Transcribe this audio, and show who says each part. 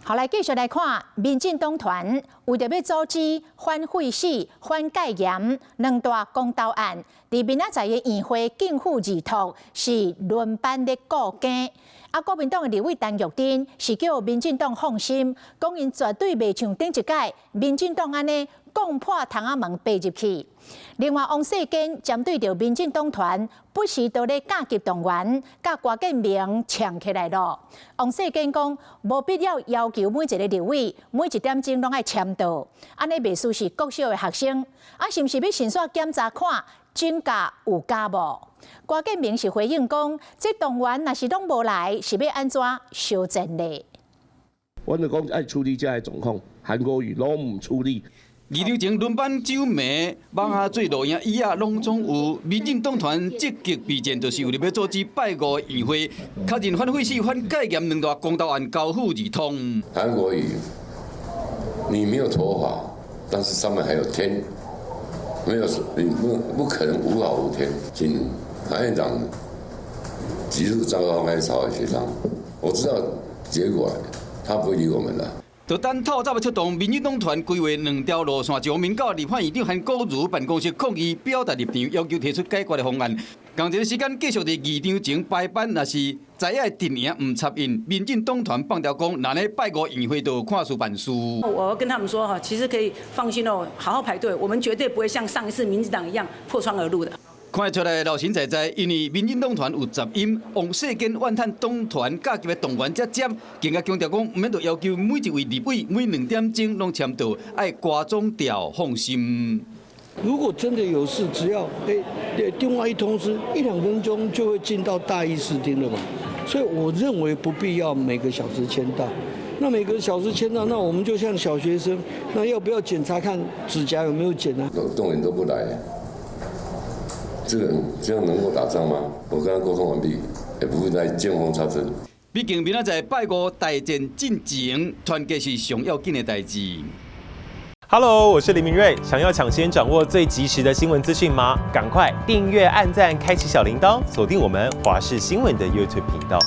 Speaker 1: 好，來繼續來看，民進黨團為著欲阻止反廢死、反戒嚴兩大公投案，佇明仔載的院會逕付二讀，是輪班咧顧更。啊，國民黨的立委陳玉珍是叫民進黨放心，講𪜶絕對袂像頂一屆民進黨按呢摃破窗仔門爬入去。另外，王世堅針對著民進黨團不時都咧加急動員，佮郭建明嗆起來囉。王世堅講，無必要要求每一個立委每一點鐘攏愛簽到，按呢袂輸是國小的學生。啊，是毋是欲先煞檢查看請假有假無？郭建明是回應講，這動員若是攏無來，是欲按怎相戰咧？
Speaker 2: 我就講愛處理這个狀況，韓國瑜攏毋處理。
Speaker 3: 議場前輪班守暝、蠓仔做路營椅仔攏總有。民進黨團積極備戰，就是為著欲阻止拜五院會確認反廢死、反戒嚴兩大公投案交付二通。
Speaker 4: 韓國瑜，你沒有頭髮，但是上面還有天，沒有你不可能無法無天。請韓院長急速召開朝野協商，我知道結果，他不會理我們的。
Speaker 3: 就等透早欲出動，民進黨團規劃兩條路線，一方面到立法院長韓國瑜辦公室抗議，表達立場，要求提出解決的方案。仝一个時間繼續佇議場前排班，若是在野陣營毋插應，民進黨團放調講，若呢拜五院會就看事辦事。
Speaker 5: 我跟他們說哈，其實可以放心哦，好好排隊，我們絕對不會像上一次民進黨一樣破窗而入的。
Speaker 3: 看得出來老神在在，因為民進黨團有雜音，王世堅怨嘆黨團加急的動員遮濟，更加強調講，毋免著要求每一位立委每2點鐘攏簽到，愛郭總調放心。
Speaker 6: 如果真的有事，只要電話一通知，一兩分鐘就會進到大議事廳了嘛。所以我認為不必要每個小時簽到。那每個小時簽到，那我們就像小學生，那要不要檢查看指甲有沒有剪呢？
Speaker 4: 動員都不來。這個這樣能夠打仗嗎？我跟他溝通完畢，也不會再見縫插針。
Speaker 3: 畢竟明仔載拜五大戰進前，團結是上要緊的代誌。
Speaker 7: Hello，我是林明瑞。想要搶先掌握最及時的新聞資訊嗎？趕快訂閱、按讚、開啟小鈴鐺，鎖定我們華視新聞的 YouTube 頻道。